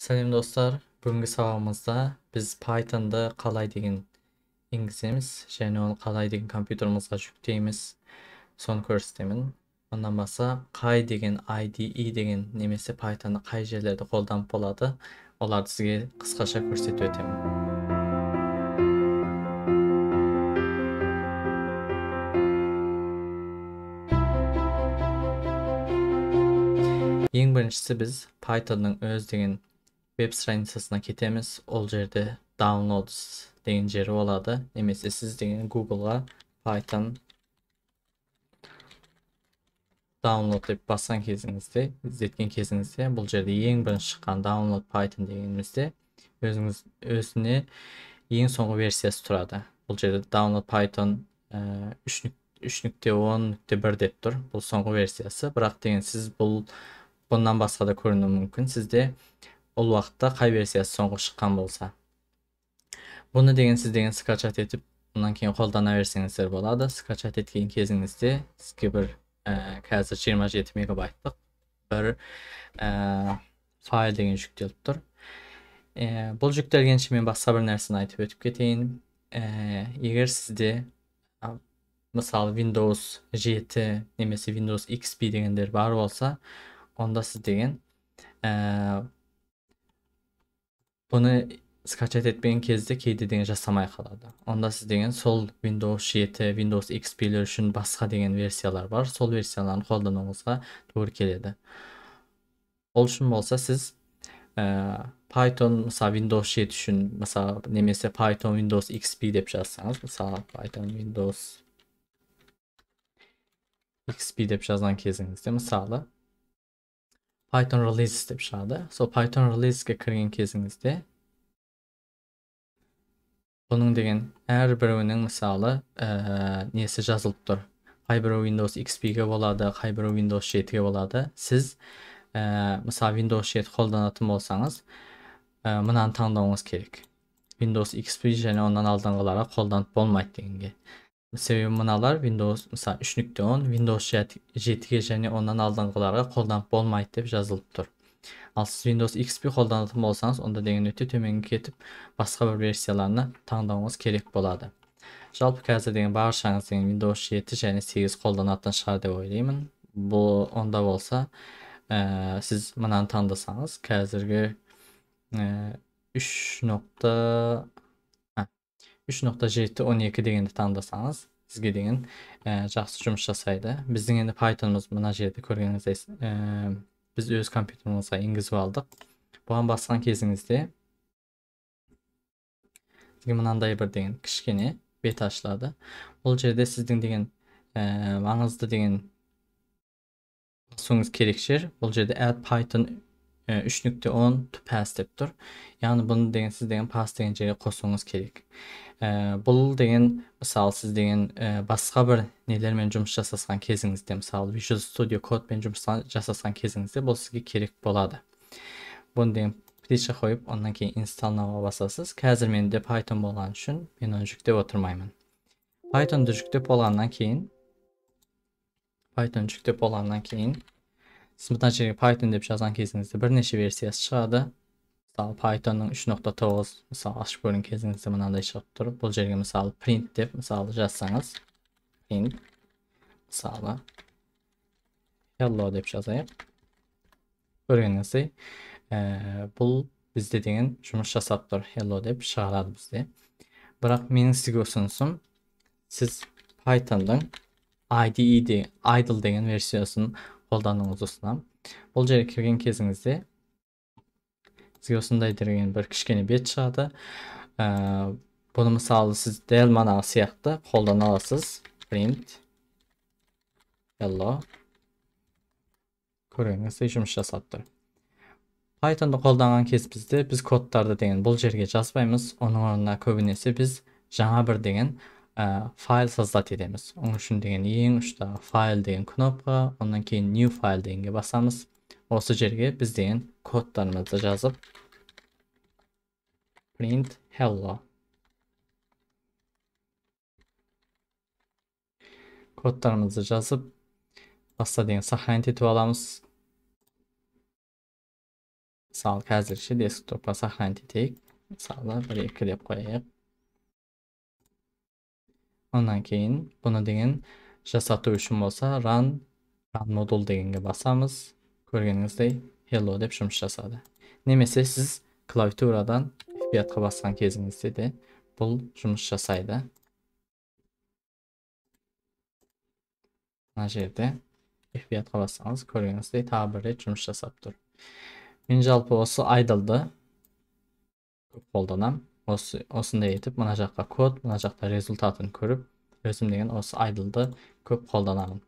Сәлем достар, бүгінгі сабағымызда біз Python'ды қалай деген енгіземіз және оны қалай деген компьютерімізге жүктейміз, соны көрсетемін. Ондан басқа қай деген IDE деген немесе Python'ды қай жерлерде қолданып болады, оларды сізге қысқаша көрсетіп өтемін. Ең біріншісі біз Python'ның өз деген веб страницасына кетеміз. Ол жерде Downloads деген жері болады. Немесе сіз деген Google'ға Python download деп басқан кезіңізде, іздеткен кезіңізде бұл жерде ең бірінші шыққан download Python дегенімізде өзіне ең соңғы версиясы тұрады. Бұл жерде download Python 3.10.1 деп тұр. Бұл соңғы версиясы. Бірақ деген сіз бұндан басқа да көрінуі мүмкін. Сізде ол уақытта қай версиясы соңғы шыққан болса. Бұны деген сіз деген скачать етіп, ондан кейін қолдана берсеңіздер болады. Скачать еткен кезіңізде сізге бір қазір 27 мегабайттық бір файл деген жүктеліп тұр. Бұл жүктелгенше мен басқа бір нәрсені айтып өтіп кетейін. Егер сізде мысалы Windows 7 немесе Windows XP дегендер бар болса, онда сіз деген бұны скачать етпеген кезде кейде деген жасамай қалады. Онда сіз деген сол Windows 7, Windows XP-лер үшін басқа деген версиялар бар. Сол версияларын қолдануыңызға тура келеді. Ол үшін болса сіз Python мысалы Windows 7 үшін мысалы немесе Python Windows XP деп жазсаңыз, мысалы Python Windows XP деп жазған кезіңізде мысалы Python Release деп шығады. Сол Python Release-ге кірген кезіңізде бұның деген әрбіреуінің мысалы несі жазылып тұр. Қайбіреуі Windows XP-ге болады, қайбіреуі Windows 7-ге болады. Сіз мысалы Windows 7 қолданатын болсаңыз, мынаны таңдауыңыз керек. Windows XP және ондан алдыңғыларға қолданып болмайды дегенге. Себебі мыналар Windows мысалы 3.10, Windows 7-ге және ондан алдыңғыларға қолданып болмайды деп жазылып тұр. Ал сіз Windows XP қолданатын болсаңыз, онда деген өте төменге кетіп, басқа бір версияларны таңдауыңыз керек болады. Жалпы қазір деген баршаңыз деген Windows 7 және 8 қолданатын шығар деп ойлаймын. Бұл онда болса, сіз мынаны таңдасаңыз, қазіргі 3.7.12 дегенді таңдасаңыз, сізге деген жақсы жұмыс жасайды. Біздің енді Python'ымыз мына жерде көргеніңіздей, біз өз компьютерімізге енгізіп алдық. Бұған басқан кезіңізде сізге мынандай бір деген кішкене бет ашылады. Бұл жерде сіздің деген маңызды деген басуыңыз керек жер. Бұл жерде add Python 3.10 to pass деп тұр. Яғни бұны деген сіз деген pass деген жерге қосуыңыз керек. Бұл деген мысалы сіз деген басқа бір нелермен жұмыс жасасқан кезіңізде, мысалы Visual Studio Code-пен жұмыс жасасқан кезіңізде бұл сізге керек болады. Бұны деген птичка қойып, ондан кейін install now-ға басасыз. Қазір менде Python болған үшін мен оны жүктеп отырмаймын. Python'ды жүктеп болғаннан кейін, сіз мына жерге Python деп жазған кезіңізде бірнеше версиясы шығады. Мысалы Python'ның 3.9 мысалы ашып көрген кезіңізде мынандай шығып тұр. Бұл жерге мысалы print деп мысалы жазсаңыз, print мысалы hello деп жазайық. Көргеніңіздей, бұл бізде деген жұмыс жасап тұр. Hello деп шығарады бізде. Бірақ менің сізге ұсынысым, сіз Python'ның IDE IDLE деген версиясын қолдануыңызды ұсынамын. Бұл жерге кірген кезіңізде сізге осындай деген бір кішкене бет шығады. Бұны мысалы сіз дәл манағы сияқты қолдана аласыз. Print hello. Көргеніңіздей жұмыс жасап тұр. Python'ды қолданған кез бізде біз кодтарды деген бұл жерге жазбаймыз. Оның орнына көбінесе біз жаңа бір деген файл создать етеміз. Оның үшін деген ең ұшта файл деген кнопка, ондан кейін new файл дегенге басамыз. Осы жерге біз деген кодтарымызды жазып print hello кодтарымызды жазып баста деген сохранить етіп аламыз. Мысалы, қазірше десктопқа сохранить етейік. Мысалы, 1-2 деп қояйық. Онан кейін бұны деген жасату үшін болса run module дегенге басамыз. Көргеніңіздей hello деп жұмыс жасады. Немесе сіз клавиатурадан F5-қа басқан кезіңізде де бұл жұмыс жасайды. Мына жерде F5-қа бассаңыз, көргеніңіздей тағы бір рет жұмыс жасап тұр. Мен жалпы осы IDLE-ды көп қолданам. Осындай етіп мына жаққа код, мына жақта результатын көріп, өзім деген осы IDLE-ды көп қолданамын.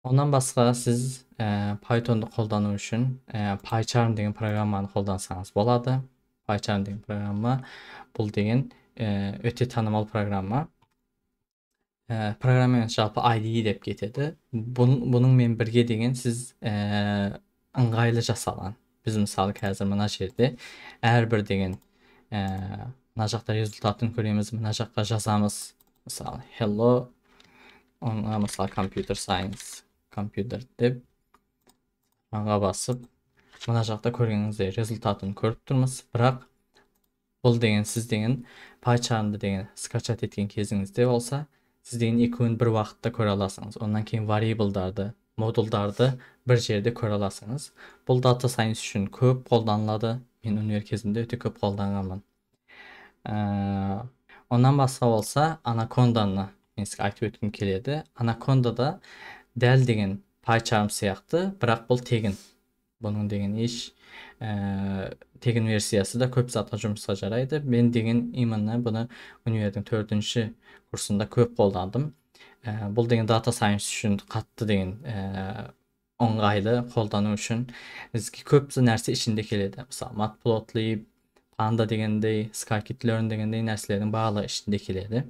Онан басқа сіз Pythonды қолдану үшін PyCharm деген программаны қолдансаңыз болады. PyCharm деген программа бұл деген өте танымал программа. Программа жалпы IDE деп кетеді. Бұныңмен бірге деген сіз ыңғайлы жасалған. Біз мысалы қазір мына жерде әрбір деген мына жақта результатын көреміз, мына жаққа жазамыз. Мысалы hello, онға мысалы computer science, computer деп маңға басып, мына жақта көргеніңіздей результатын көріп тұрмыз. Бірақ бұл деген сіз деген PyCharm'ды деген скачать еткен кезіңізде болса, сіз деген екеуін бір уақытта көре аласыңыз. Ондан кейін вариаблдарды, модулдарды бір жерде көре аласыңыз. Бұл data science үшін көп қолданылады. Мен универ кезімде өте көп қолданғанмын. Онан басқа болса, Anaconda-ны мен сізге айтып өткім келеді. Anaconda-да дәл деген PyCharm сияқты, бірақ бұл тегін. Бұның деген еш тегін версиясы да көп затқа жұмысқа жарайды. Мен деген именно бұны универдің 4-ші курсында көп қолдандым. Бұл деген data science үшін қатты деген ыңғайлы қолдану үшін бізге көп нәрсе ішінде келеді. Мысалы, Matplotlib, Panda дегендей, Scikit-learn дегендей нәрселердің барлығы ішінде келеді.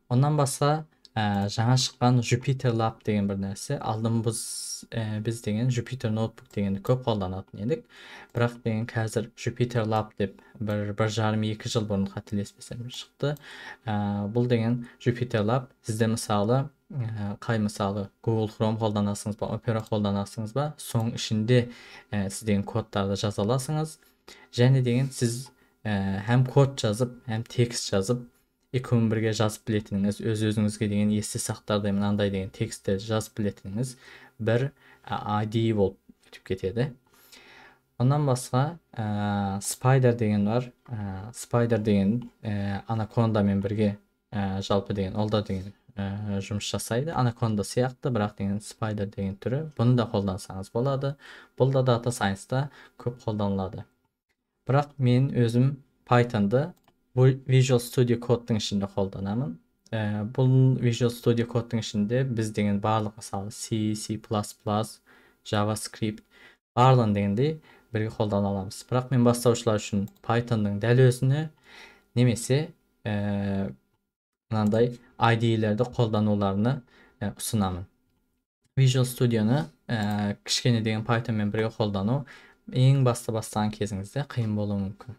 Ондан басқа жаңа шыққан Jupyter Lab деген бір нәрсе. Алдын біз деген Jupyter Notebook дегенді көп қолданатын едік. Бірақ деген қазір Jupyter Lab деп бір жарым екі жыл бұрын қателеспесем шықты. Бұл деген Jupyter Lab сізде мысалы қай мысалы Google Chrome қолданасыңыз ба, Opera қолданасыңыз ба, соның ішінде сіз деген кодтарды жаза аласыңыз. Және деген сіз һәм код жазып, һәм текст жазып, екеуін бірге жазып білетініңіз, өз-өзіңізге деген есте сақтардай мынандай деген тексттерді жазып білетініңіз бір IDE болып өтіп кетеді. Ондан басқа Spyder деген бар. Spyder деген Anaconda-мен бірге жалпы деген ол да деген жұмыс жасайды. Anaconda сияқты, бірақ деген Spyder деген түрі. Бұны да қолдансаңыз болады. Бұл да data science-та көп қолданылады. Бірақ мен өзім Pythonды Visual Studio Code-тың ішінде қолданамын. Бұл Visual Studio Code-тың ішінде біз деген барлық мысалы C, C++, JavaScript барлығын дегендей бірге қолдана аламыз. Бірақ мен бастаушылар үшін Pythonның дәл өзіне немесе мынандай IDE-лерді қолдануларını ұсынамын. Visual Studio-ны кішкене деген Pythonмен бірге қолдану ең басты бастаған кезіңізде қиын болуы мүмкін.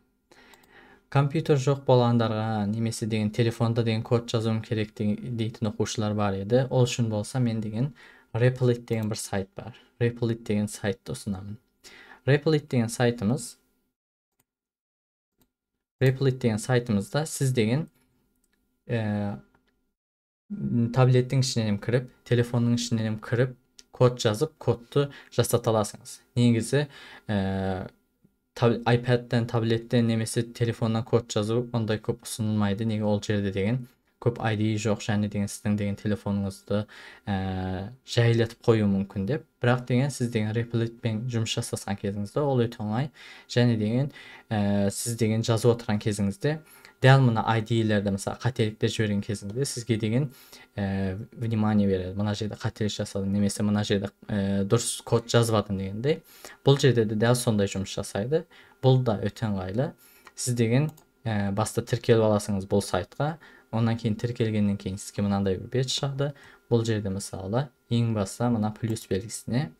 Компьютер жоқ болғандарға немесе деген телефонда деген код жазуым керек дейтін оқушылар бар еді. Ол үшін болса мен деген Replit деген бір сайт бар. Replit деген сайтты ұсынамын. Replit деген сайтымыз, Replit деген сайтымызда сіз деген таблеттің ішінен кіріп, телефонның ішінен кіріп, код жазып, кодты жасата аласыңыз. Негізі iPad'тен, таблеттен немесе телефоннан код жазу ондай көп ұсынылмайды. Неге ол жерде деген көп IDE жоқ, және деген сіздің деген телефоныңызды жайлатып қою мүмкін деп. Бірақ деген сіз деген Replitпен жұмыс жасасқан кезіңізде ол өте оңай. Және деген сіз деген жазып отырған кезіңізде дәл мына IDE-лерді мысалы қателіктер жіберген кезіңізде сізге деген внимание береді. Мына жерде қателік жасадың немесе мына жерде дұрыс код жазбадың дегендей. Бұл жерде де дәл сондай жұмыс жасайды. Бұл да өте ыңғайлы. Сіз деген баста тіркеліп аласыңыз бұл сайтқа. Ондан кейін тіркелгеннен кейін сізге мынандай бір бет шығады. Бұл жерде мысалы ең баста мына плюс белгісіне.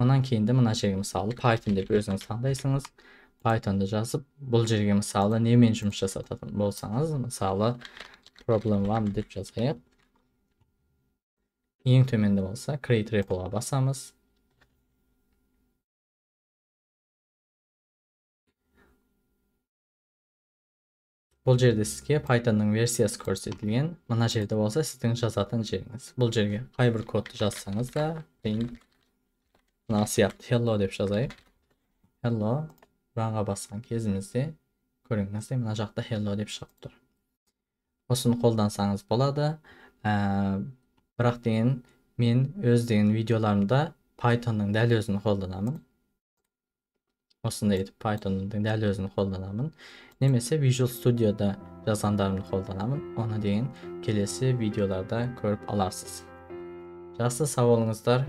Ондан кейін де мына жерге мысалы Python деп өзіңіз таңдайсыңыз. Pythonды жазып, бұл жерге мысалы немен жұмыс жасататын болсаңыз, мысалы problem one деп жазайық. Ең төменде болса create REPL-ға басамыз. Бұл жерде сізге Pythonның версиясы көрсетілген. Мына жерде болса сіздің жазатын жеріңіз. Бұл жерге қай бір кодты жазсаңыз да, print мына сияқты hello деп жазайық. Hello, run-ға басқан кезімізде көріңіздер, мына жақта hello деп шығып тұр. Осыны қолдансаңыз болады. Бірақ деген мен өз деген видеоларымда Pythonның дәл өзін қолданамын. Осындай етіп Pythonның дәл өзін қолданамын. Немесе Visual Studio'да жазғандарымды қолданамын. Оны деген келесі видеоларда көріп аларсыз. Жақсы, сау болыңыздар.